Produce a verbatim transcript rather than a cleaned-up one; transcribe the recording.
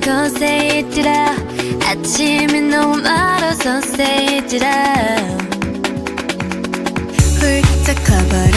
Go say it to the 아침이 너무 멀어서 say it to the 훌쩍 커버린